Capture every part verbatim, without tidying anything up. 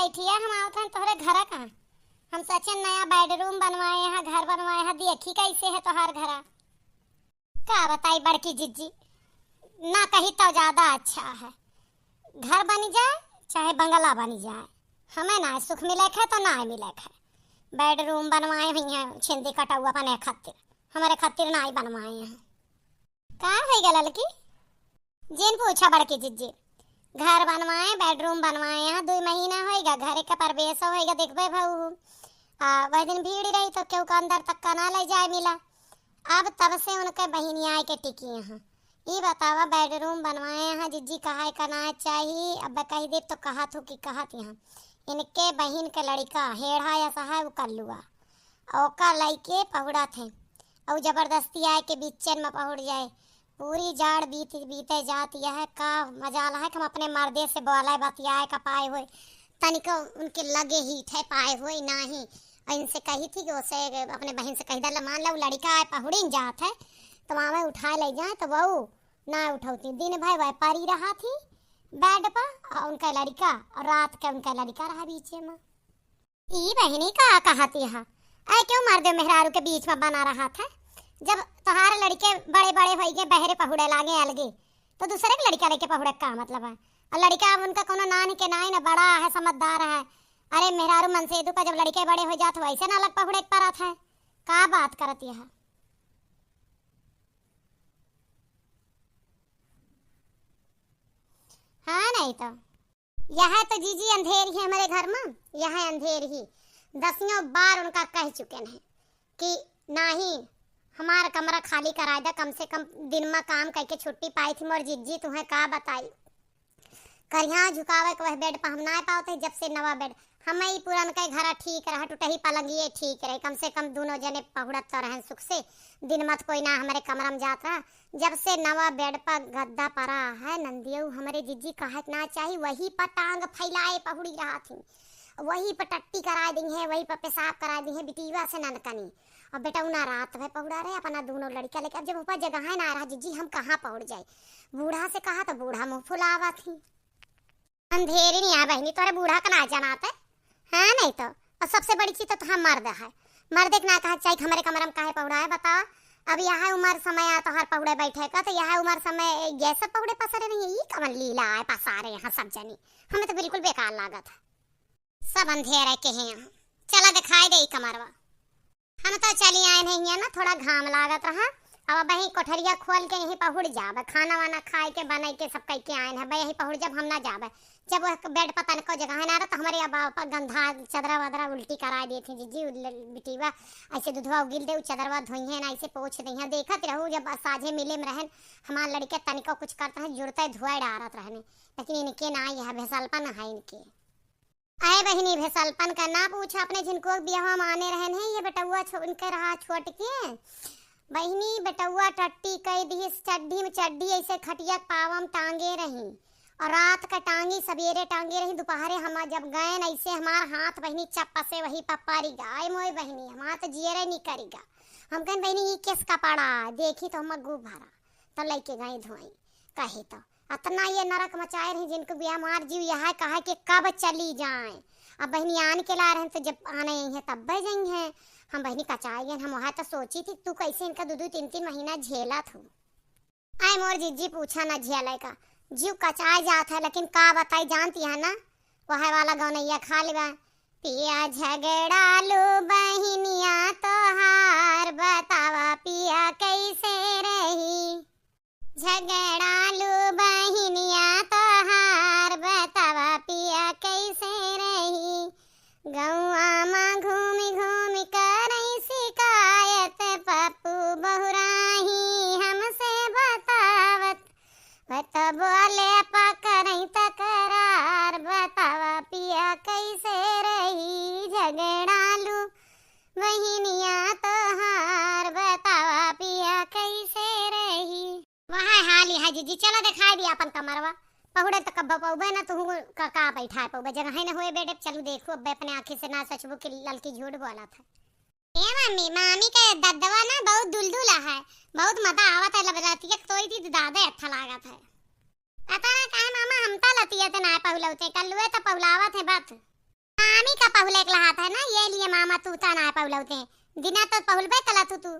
बैठिया, हम आवत हन तोहरे घरा का। हम सोचेन नया bedroom बनवाए हैं, घर बनवाए हैं, देखी कैसे है तोहार घरा। का बताई बड़की जिज्जी, ना कही तो ज्यादा अच्छा है। घर बनी जाए चाहे बंगला बनी जाए, हमें ना सुख मिले है तो ना मिले है। Bedroom बनवाए हुई हैं, छिंदी कटौआ अपने खातिर, हमारे खातिर ना बनवाए हैं। का होइगा ललकी? जिन पूछा बड़की जिज्जी। घर बनवाए, bedroom बनवाए हैं, दुई महीना होइगा, घरे का प्रवेश होइगा, देखबे भाऊ। आ, वह दिन भीड़ रही तो केहू का अंदर तक का ना ले जाए मिला। अब तब से उनके बहिनिया आए के टिकी हैं। ई बतावा, bedroom बनवाए हैं, जिज्जी कहा है का ना चाही, अब कही दे तो कहत हो कि कहत यहाँ। इनके बहिन के लड़िका हेढ़ा या सहा उ कल्लुआ, ओका लइके पहुड़त है। और जबरदस्ती आए के बीचन में पहुड़ जाए। पूरी जाड़ बीत, बीते जात यह का मजाल है कि हम अपने मर्दे से बोले बतियाए का पाए होए, तनिको उनके लगे ही थे पाए होए नाही। और इनसे कही थी कि उसे अपने बहिन से कही दला, मान लो लड़िका आए पहुड़िन जात है तो वहाँ उठाए ले जाए तो वो ना उठौती। दिन भर वह परी रहा थी bed पर और उनका लड़िका, और रात के उनका लड़िका रहा बीचे में। ई बहिनी का कहती है? ऐ क्यों मर्दे मेहरारू के बीच में बना रहा था? जब तोहार लड़िके बड़े बड़े होइगे, बहरे पहुड़े लागे अलगे, तो दूसरे के लड़िका लेके पहुड़े का मतलब है? और लड़िका अब उनका कोनो नान के नाई ना, बड़ा है, समझदार है। अरे मेहरारू मनसेधू का जब लड़िके बड़े हो जात वैसे ना अलग पहुड़े के परत है। का बात करती है? हाँ नहीं तो। यह तो जीजी अंधेर ही हमरे घर में, यह अंधेर ही। दसियों बार उनका कह चुके हैं कि नाही, हमार कमरा खाली कराए दे, कम से कम दिन में काम करके छुट्टी पाई थी मोर जीजी, तुम्हें का बताई। करिया झुकावे के वह bed पर हम ना पावत है, जब से नवा bed, हम ई पुरनके घरा ठीक रहा, टुटही पलंगिए ठीक रहे, कम से कम दोनों जने पहुड़त तो रहन सुख से, दिन मत कोई ना हमरे कमरा में जात रहा। जब से नवा bed पर गद्दा परा है नंदियऊ, हमरे जिज्जी कहे के ना चाही, वही पर टांग फैलाए पहुड़ी रहा थी, वही पर टट्टी कराए दी है, वही पर पेशाब कराए दी है, बिटीवा से ननकनी। अब बेटा उना रात भर पहुड़ा रहे अपना दोनों लड़का लेके। अब जब ऊपर जगह है ना रहा जिज्जी, हम कहाँ पहुड़ जाए? बूढ़ा से कहा तो बूढ़ा मुँह फुलावा थी। अंधेरी नहीं आ बहिनी, तोरे बूढ़ा का ना जनाते। हाँ नहीं तो। और सबसे बड़ी चीज तो तोहार मर्द है। मर्दे के ना कहा चाही कि हमरे कमरा में काहे पहुड़ा है, बताओ। अब यह उम्र समय आ तोहार पहुड़े बैठे का, तो यह उम्र समय ये सब पहुड़े पसरे नहीं है, ये कमन लीला है पसारे यहाँ सब जनी। हमें तो बिल्कुल बेकार लागत है। सब अंधेरे के हैं यहाँ। चला दिखाई दे ई कमरवा। हम तो चली आए हैं यहाँ ना, थोड़ा घाम लागत रहा। अब वही कोठरिया खोल के यहीं पहुड़ जाब, खाना वाना खाए के बनाए के सब कह के आए हैं, अब यहीं पहुड़ जब हम ना जाब। जब वह bed पर तनको जगह ना रहा तो हमरे अब आप गंधा चदरा वदरा उल्टी करा देते हैं जिज्जी, उल-, बिटीवा ऐसे दुधवा उगिल दे, उ चदरवा धोई है ना, ऐसे पोछ दे हैं, देखत रहू जब साझे मिले में रहन हमार लड़के तनिको कुछ करत हैं जुड़ते धोए डारत रहने, लेकिन इनके ना यह भेसलपन है इनके। अरे बहिनी, भेसलपन का ना पूछा, अपने झिनको बियाहवा माने रहन है, ये बेटउआ छो-, इनके रहा छोट के। बहिनी, बेटउआ टट्टी कई दिहिस, चड्ढी में चड्ढी ऐसे खटिया के पावम टांगे रही। और रात का टांगी, सबेरे टांगे रही, दोपहरे हम जब गए न, ऐसे हमार हाथ बहिनी चप्पा से वही पप्पारी गा। आय मोय बहिनी, हमार तो जियरे नहीं करीगा। हम कहन, "बहिनी, ई केस कपड़ा?" देखी तो हम गू भरा, तो लइके गए धोई। कहे तो अतना ये नरक मचाए रही, जिनको बिया मार जीव यह कहा कि कब चली जाए। अब बहिनी आन के ला रहे तो जब आने आई है तब बह जाई है। हम बहिनी कचाए गए, हम वह तो सोची थी, तू कैसे इनका दो दो तीन तीन महीना झेलत हो। आय मोर जिज्जी पूछा ना झेले का, जीव कचाए जात है, लेकिन का बताई जानती है ना, वह वाला गौनैया खा लेवा। पिया झगड़ालू बहिनिया तोहार, बतावा पिया कैसे रही। झगड़ालू बहिनिया तोहार, बतावा पिया कैसे रही। गौआ मा घूमि घूमि करई शिकायत, पप्पू बहुराही हमसे बतावत। बत बोले पकरई तकरार, बतावा पिया कैसे रही। झगड़ालू बहिनिया तोहार, बतावा पिया कैसे रही। वह हाल यह जिज्जी, चला दिखाई दिया अपन कमरवा। पहुड़े तो कब्बो पउबे ना, तुहू का, का बैठा पउबे, जगह है ना हुए बेडे। चलू देखू, अब अपने आँखी से ना सोचबू कि ललकी झूठ बोला था। ए मम्मी, मामी के दद्दवा ना बहुत दुलदुला है, बहुत मजा आवत है, लब लतिया तोई दी दादे अच्छा लागत है। पता ना काहे मामा हम तो लतिया ते ना पहुलौते, कल्लुए तो पहुलावत है बात। मामी का पहुले के लहात है ना, ये लिए मामा तू ता ना पहुलौते। दिना तो पहुलबे कला तू तू।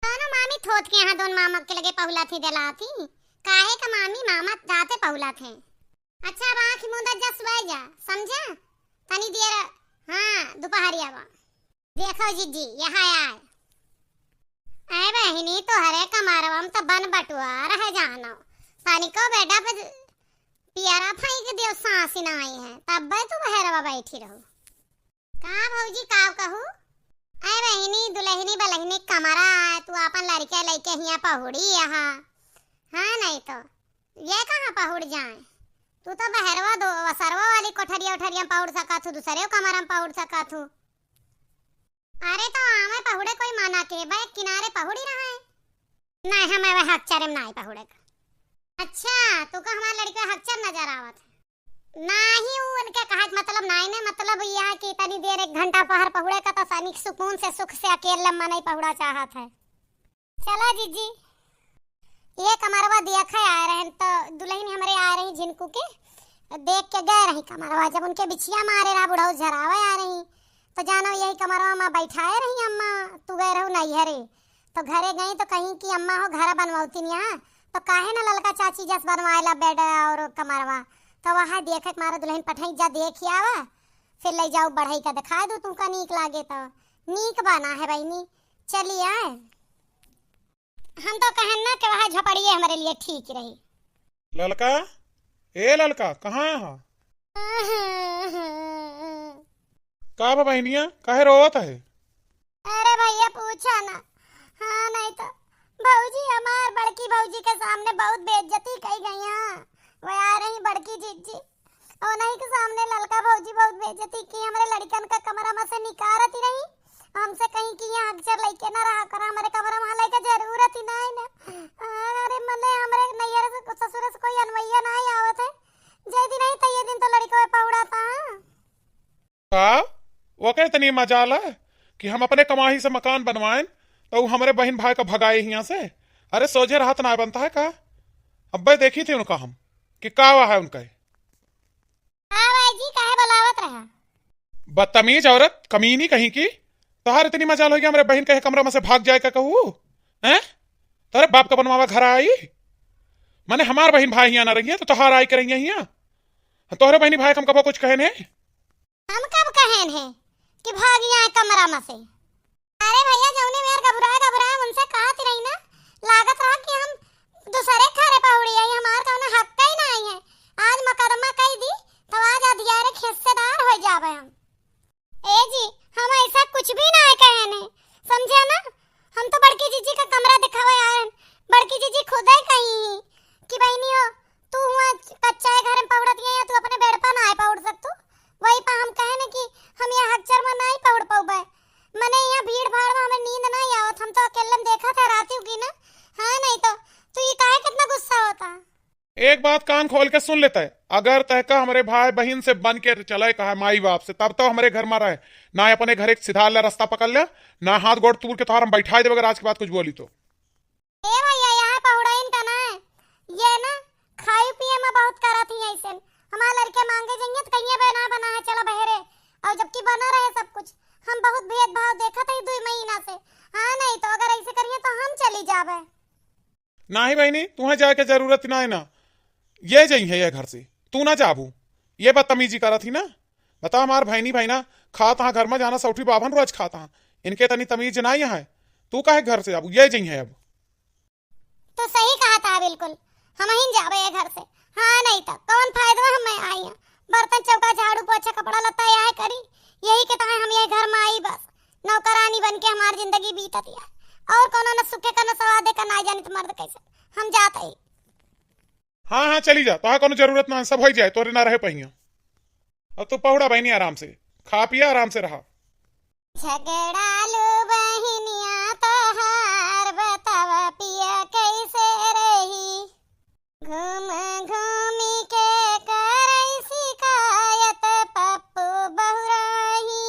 दोनों मामी थोथ के यहाँ दोन मामा के लगे पहुला थी देला थी। काहे का मामी मामा जाते पहुला थे। अच्छा, अब आँख मूंदा जस वह जा, समझा? तनी देर, हाँ, दोपहरिया बा। देखो जिज्जी, यहाँ आए। ऐ बहिनी, तोहरे कमरवा में तो बन बटुआ रह जानो। तनिको बेडा पे पियरा फाई के देव सांस ना आई है, तब तू बहरवा बैठी रहू। का भौजी, का कहू? ऐ बहिनी, दुलहिनी बलहिनी कमरा है, तू आपन लड़के लइके हियाँ पहुड़ी यहाँ। हाँ, नहीं तो ये कहाँ पहुड़ जाए? तू तो बहरवा दो, वसरवा वाली कोठरिया उठरिया में पहुड़ सकत हूँ, दूसरे कमरा में पहुड़ सकत हूँ। अरे तो आवे पहुड़े कोई मना के बे, किनारे पहुड़ी रहा है। नहीं, हमें वह हकचरे में नहीं पहुड़े का। अच्छा, तू का हमारे लड़के हकचर नजर आवत है? नाही, उ उनके कहे के मतलब नाही ने, मतलब यह कि तनी देर एक घंटा पहर पहुड़े का तो तनिक सुकून से सुख से अकेले मनई पहुड़ा चाहत है। चला जीजी, ये कमरवा देखे आए रहन तो दुलहिन हमरे आए रही झिनकू के, देख के गए रही कमरवा। जब उनके बिछिया मारे रहा बुढ़ऊ झरावे आ रही तो जानो यही कमरवा में बैठाए रही अम्मा, तू गए रहू नैहरे। तो घरे गई तो कहीं कि अम्मा हो घर बनवौतिन यहाँ, तो काहे ना ललका चाची जस बनवाए ला बेड और कमरवा। तो वह देखे के मारे दुलहिन पठाई जा देख आवा, फिर ले जाऊ बढ़ई का दिखा दू तुमका नीक लागे तो। नीक बना है बहिनी, चली आए। हम तो कहन ना कि वह झोपड़िए हमरे लिए ठीक रही। ललका, ए ललका, कहाँ है? का बा बहिनिया, काहे रोवत है? अरे भैया पूछा ना। हाँ, नहीं तो भौजी हमार बड़की भौजी के सामने बहुत बेइज्जती कई गई। हाँ, वो आ रही बड़की जीजी, उन्हीं के सामने ललका भौजी बहुत बेइज्जती की। हमरे लड़कन का कमरा में से निकारत ही रही, हमसे कहीं कि यहाँ अक्सर लइके ना रहा करा, हमरे कमरा में लइके जरूरत ही नहीं ना। अरे मने हमरे नैहर से ससुर से कोई अनवैया नहीं आवत है, जय दिन आई तैये दिन तो लड़के पहुड़ा था। का? ओके इतनी मजाल है कि हम अपने कमाई से मकान बनवाएन, तो उ हमरे बहिन भाई का भगाए हियां से? अरे, सोझे रहत ना बनता है का? अब्बे देखी थी उनका हम कि का हुआ है उनका। हाँ भाई जी, काहे बुलावत रहा? बदतमीज औरत, कमीनी कहीं की। तोहार इतनी मजाल होई कि हमरे बहिन कहे कमरा में से भाग जाए का कहू? हैं? तोहरे बाप का बनवावा घर आई? माने हमार बहिन भाई हियां ना रही है तो तोहार आई के रही है हियां? तोहरे बहिनी भाई का हम कबो कुछ कहे नहीं? हम कब कहेन है कि भाग यहाँ कमरा में से? अरे भैया, जौने मेर घबराए घबराए उनसे कहत रही ना, लागत रहा कि हम दूसरे घरे पहुड़ी आई, हमार कौनो हक ही नहीं है। आज मुकदमा कई दी तो आज अधियारे हिस्सेदार हो जावे हम। ए जी, हम ऐसा कुछ भी ना कहेन है, समझे ना? हम तो बड़की जीजी का कमरा दिखावे आए हैं। बड़की जीजी खुदे कही कि बहिनी हो, तू हुआ कच्चा है घर में पहुड़त है, तू अपने बेड पर ना आए पहुड़ सकतू। वही पर हम कहे न कि हम यहाँ हकचर में नहीं पहुड़ पौबे। मने यहाँ भीड़ भाड़ में हमें नींद नहीं आवत, हम तो अकेले में देखा था रात ही की ना। हाँ, नहीं तो तू ये काहे कितना गुस्सा होता? एक बात कान खोल के सुन लेता है, अगर तहका हमरे भाई बहिन से बन के चले कहा माई बाप से, तब तो हमरे घर में रहे, ना अपने घर एक सिधार ला रास्ता पकड़ ले, ना हाथ गोड़ तूर के तोहार हम बैठा देवे अगर आज के बाद कुछ बोली तो। ए भैया, यहाँ पहुड़ाइन का ना है, ये ना खाई पिए में बहुत करत ही ऐसे। हमारे लड़के मांगे जाइए तो कहिए बे ना बना है, चला बहरे। और जबकि बना रहे सब कुछ, हम बहुत भेदभाव देखत ही दुई महीना से। हाँ, नहीं तो अगर ऐसे करिए तो हम चली जाबे। नाही बहिनी, तुहें जाए के जरूरत ना है ना, ये जई है ये घर से, तू ना जाबू। ये बदतमीजी करत ही ना, बता हमार भैनी भैना खात हाँ घर में जाना सौठी बाभन रोज खात हाँ, इनके तनी तमीज ना यहाँ है, तू काहे घर से जाबू, ये जई है अब। तो सही कहा था बिल्कुल, हम ही जाबे ये घर से। हाँ, नहीं तो कौन फायदा हम में आई है, बर्तन चौका झाड़ू पोछा कपड़ा लत्ता यह करी, यही के तहे हम ये घर में आई बस, नौकरानी बन के हमार जिंदगी बीतत है, और कोनो न सुखे का न स्वादे का ना जानित मर्द कैसे, हम जात ही। हाँ हाँ चली जा, तोहार कोनो जरूरत ना है, सब हो जाए, तोरे ना रहे पहिया। अब तू पहुड़ा बहिनी आराम से, खा पिया आराम से रहा। झगड़ालू बहिनिया तोहार बतावा पिया कैसे रही, घूम घूमी के करई शिकायत पप्पू बहुराही,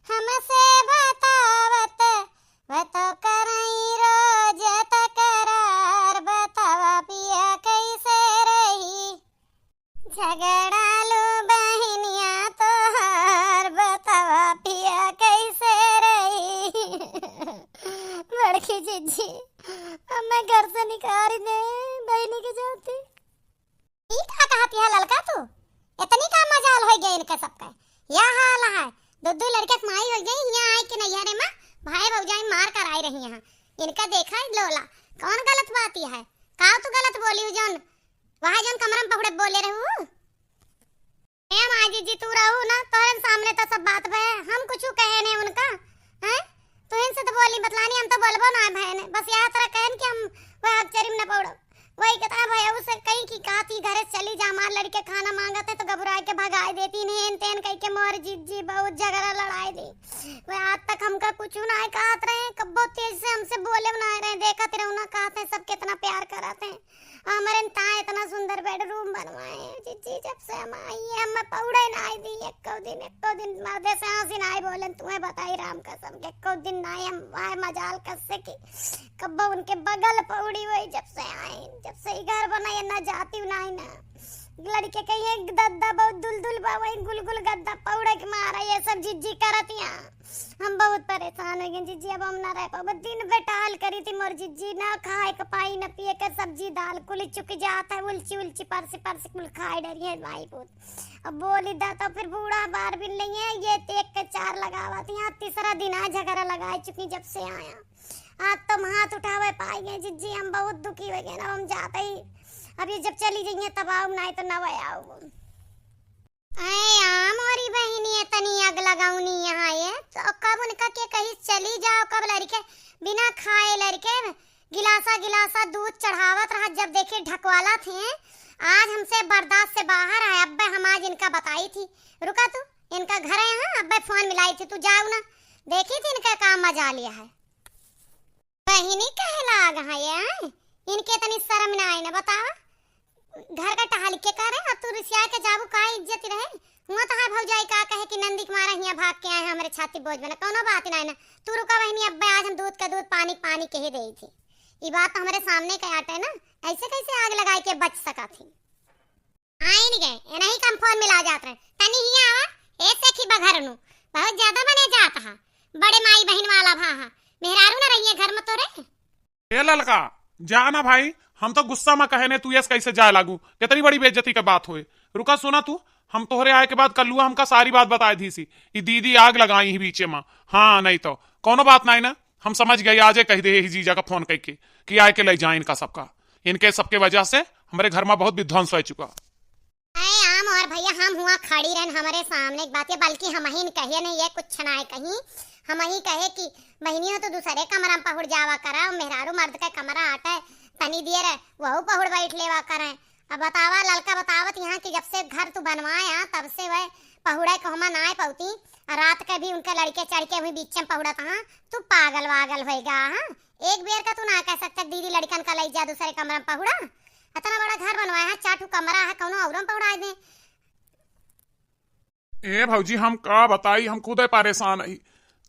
हमसे बतावत वह तो करई रोज तकरार, बतावा पिया कैसे रही। झगड़ालू बहिनिया तोहार इनका सबका। यह हाल है, दो दो लड़के के माई होइ गई, हियाँ आए के नैहरे मा भाई भौजाई मार कराए रही हैं। इनका देखा है लोला, कौन गलत बात यह है? का तू गलत बोली हो जौन, वहाँ जौन कमरा में पहुड़े बोले रहू? ए माँ जीजी, तू रहू ना, तोहरे सामने तो सब बात भय, हम कुछ कहे नहीं उनका, हैं? तू इनसे तो बोली बतलानी, हम तो बोलबो ना भय ने, बस यह तरह कहन कि हम वह अक्षरी में न पौड़ब। वही कहता है भैया उसे कहीं की कहा थी, "घरे चली जा, हमार लड़के खाना मांगत है तो घबराए के भगाए देती, नहीं तेन कह के मोर जीजी बहुत झगड़ा लड़ाई दी।" वह आज तक हमका कुछ ना कहत रहे, कब्बो तेज से हमसे बोले ना रहे, देखत रहू ना कहत है सब कितना प्यार करत है। हमरे ता इतना सुंदर bedroom बनवाए हैं, जीजी जब से हम आई है, हम पौड़े ना आई दी, एको दिन, एको दिन मर्दे से हंसी ना आई बोलन, तुम्हें बताई राम कसम, एको दिन ना आई हम आए मजाल कस से की कब्बो उनके बगल पौड़ी हुई जब से आए, जब से ई घर बनाए ना जाती ना आई ना। लड़के कहीं एक दद्दा बहुत दुलदुल बा, वही गुलगुल गद्दा पौड़े के मारा ये सब जीजी करतिया। हम बहुत परेशान हो गए जीजी, अब हम ना रह पाबो। दिन बेटाल करी थी मोर जीजी, ना खाए के पाई, ना पिए के, सब्जी दाल कुल चुक जात है, उलची उलची परसी परसी कुल खाए डरी है माई पूत। अब बोली दा तो फिर बूढ़ा बार भी नहीं है, ये तो एक के चार लगावत, यहाँ तीसरा दिन आ झगड़ा लगाए चुकी जब से आया। आज तो हम हाथ उठावे पाई गए जीजी, हम बहुत दुखी हो गए ना, हम जाते ही अब ये जब चली जाइए तब आऊ, नहीं तो ना आऊ। अरे आ मोरी बहिनी, इतनी आग लगाउनी यहाँ ये, तो कब उनका के कही चली जाओ, कब लड़के बिना खाए लड़के गिलासा गिलासा दूध चढ़ावत रहा, जब देखे ढकवाला थे। आज हमसे बर्दाश्त से बाहर है, अब्बे हम आज इनका बताई थी। रुका तू, इनका घर है यहाँ, अब्बे फोन मिलाई थी, तू जाओ ना, देखी थी इनका काम मजा लिया है। बहिनी कहे लाग है ये, हैं? इनके तनी शर्म ना आई ना, बतावा। घर का टहल के करे, अब तू रिसिया के जाबू, का इज्जत रहे? हुआ तो है भौजाई का कहे कि नंदी के मारा हियाँ भाग के आए हैं, हमरे छाती बोझ बना, कौनो बात ना है ना। तू रुका बहिनी, अब्बे आज हम दूध का दूध, पानी का पानी कहे देई थी। ई बात तो हमरे सामने के आटे ना, ऐसे कैसे आग लगाए के बच सका थी? आइन गए, एनही का हम फोन मिला जात रहे। तनी हियाँ आवा, ए सखी बघरनु, बहुत ज्यादा बने जात हा। बड़े माई बहिन वाला भा हा। मेहरारू ना रहिए घर में तोरे। ए ललका, जा ना भाई, हम तो गुस्सा में कहे ने, तू यस कैसे जाए लागू? कितनी बड़ी बेइज्जती का बात होए। रुका सुना तू, हम तोहरे आए के बाद कल्लुआ हमका सारी बात बताए दी सी। ई दीदी आग लगाई ही बीचे में। हाँ, नहीं तो कौनो बात नहीं ना, हम समझ गए, आजे कह दे ही जीजा का फोन करके कि आए के ले जाए इनका सबका। इनके सबके वजह से हमरे घर में बहुत विध्वंस हो चुका। अरे आम और भैया, हम हुआ खड़ी रहन, हमरे सामने एक बात ये, बल्कि हम ही कहे नहीं, ये कुछ ना है कहीं, हम ही कहे कि बहनियों तो दूसरे कमरा में पहुड़ जावा करा, मेहरारू मर्द का कमरा आटे, तनी देर वहू पहुड़ बैठ लेवा करें। अब बतावा ललका, बतावत यहाँ कि जब से घर तू बनवाया तब से वह पहुड़े कहमा ना आए पौती, और रात के भी उनके लड़के चढ़ के वही बीच में पहुड़त हाँ। तू पागल वागल होएगा हाँ? एक बेर का तू ना कह सकता दीदी लड़कन का लई जा दूसरे कमरा में पहुड़ा? इतना बड़ा घर बनवाया है, चार ठो कमरा है, कौनो औरों में पहुड़ा दे। ए भौजी, हम का बताई, हम खुदे परेशान हई।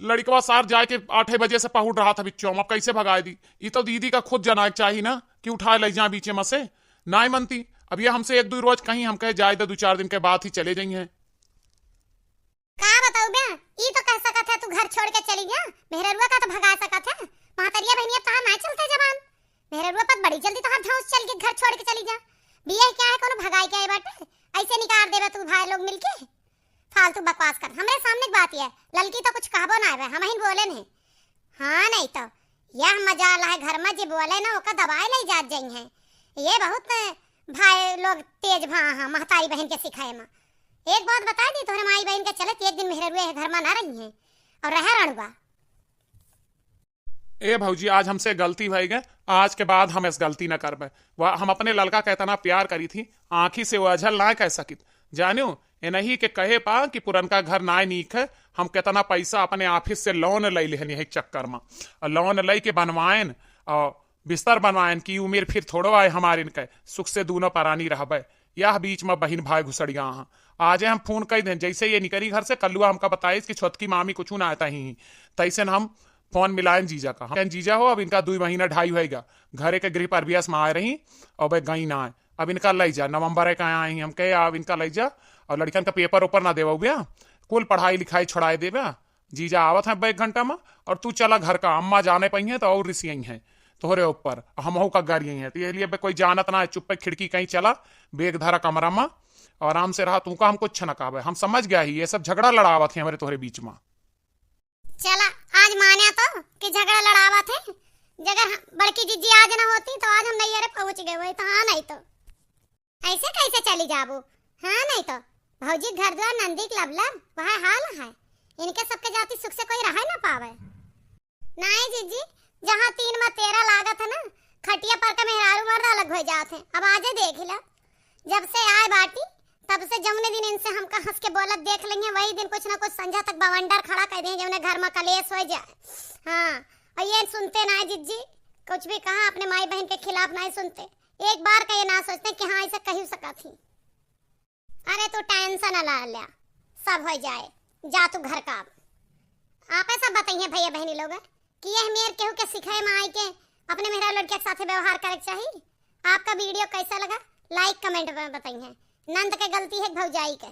लड़कवा सार जाए के आठे बजे से पहुड़ रहा था बिच्चों, अब कैसे भगाए दी? ई तो दीदी का खुद जनाए के चाही ना कि उठाए ले जा बीचे में से। नाई मनती, अब ये हमसे एक दो रोज कहीं, हम कहे जाए दे, दो चार दिन के बाद ही चले जाइए। का बताऊ बे, ई तो कह सकत है तू घर छोड़ के चली जा, मेहररुआ का तो भगा सकत है। महतरिया बहनिया तहार ना चलते जबान, मेहररुआ पर बड़ी जल्दी तहार धौंस चल के घर छोड़ के चली जा। बियाह क्या है कोनो भगाई के आए बाटे, ऐसे निकार देबे तू भाई लोग मिलके। फालतू बकवास कर, हमरे सामने के बात ये, ललकी तो कुछ कहबो ना आवे, हम ही बोले नहीं। हाँ नहीं तो, यह मजाल है घर में जे बोले ना ओका दबाए ले जात जाई हैं। ये बहुत भाई लोग तेज भा हाँ महतारी बहन के सिखाए में। एक बात बता दी, तोहरे माई बहन के चलत एक दिन मेहररुए है घर में ना रही हैं और रहा रणुआ। ए भौजी, आज हमसे गलती भई गए, आज के बाद हम इस गलती न करबे। वह हम अपने ललका के इतना प्यार करी थी, आँखी से ओझल ना कह सकित। जानियो, इन्हीं के कहे पा कि पुरनका घर नाय नीक है, हम कितना पैसा अपने office से loan ले लेहन यही चक्कर में, और loan ले के बनवाएन और बिस्तर बनवाएन कि उम्र फिर थोड़ो आए हमारे इनके, सुख से दोनों परानी रहबे। यह बीच में बहिन भाई घुसड़ गया हाँ। आजे हम फोन कई देन, जैसे ये निकली घर से, कल्लुआ हमका बताइस कि छोटकी मामी कुछ ना आता ही, तैसे हम फोन मिलाएन जीजा का। हम कहेन, "जीजा हो, अब इनका दुई महीना ढाई होएगा, घरे के गृह प्रवेश में आए रही, अब गई ना आए, अब इनका लई जा, नवंबर का आए ही।" हम कहे, "अब इनका लई जा, और लड़कन का paper ओपर ना देवा हुआ, कुल पढ़ाई लिखाई छोड़ाए देबा, जीजा आवत है अब एक घंटा में, और तू चला घर का, अम्मा जाने पई हैं तो और रिसियई हैं तोहरे ऊपर, हमहू का गारियई हैं, तो ये लिए अब कोई जानत ना है, चुप्पे खिड़की कहीं चला, bag धरा कमरा में, आराम से रहा, तू का हम कुछ न कहबे, हम समझ गया ही, ये सब झगड़ा लड़ावत है हमरे तोहरे बीच में। चला, आज मान्या तो कि झगड़ा लड़ावत है, जगर हम, बड़की जिज्जी आज ना होती तो आज हम नैहरे पहुँच गए होइत, हाँ नहीं तो। ऐसे कैसे चली जाबू? हाँ नहीं तो, भौजी घर द्वार नंदी के लब लब, वह हाल है, इनके सबके जाति सुख से कोई रह ना पावे। नाई जिज्जी, जहाँ तीन में तेरह लागत है ना, खटिया पर का मेहरारू मर्द अलग होइ जात है। अब आजे देख ला, जब से आए बाटी, तब से जौने दिन इनसे हमका हँस के बोलत देख लेंगे, वही दिन कुछ ना कुछ संझा तक बवंडर खड़ा कर दें, जौने घर में कलेश होइ जाए। हाँ, और ये सुनते नाई जिज्जी, कुछ भी कहा अपने माई बहन के खिलाफ नाई सुनते, एक बार का ये ना सोचते कि हाँ, ऐसा कही सकत ही। अरे तू tension ना ल्या, सब होइ जाए, जा तू घर का। अब आपे सब बताइए भैया बहनी लोग कि यह मेर केहू के सिखाए में आई के अपने मेहरा लड़किया के साथे व्यवहार करे के चाही। आपका video कैसा लगा, like comment में बताइए। नंद के गलती है भौजाई के।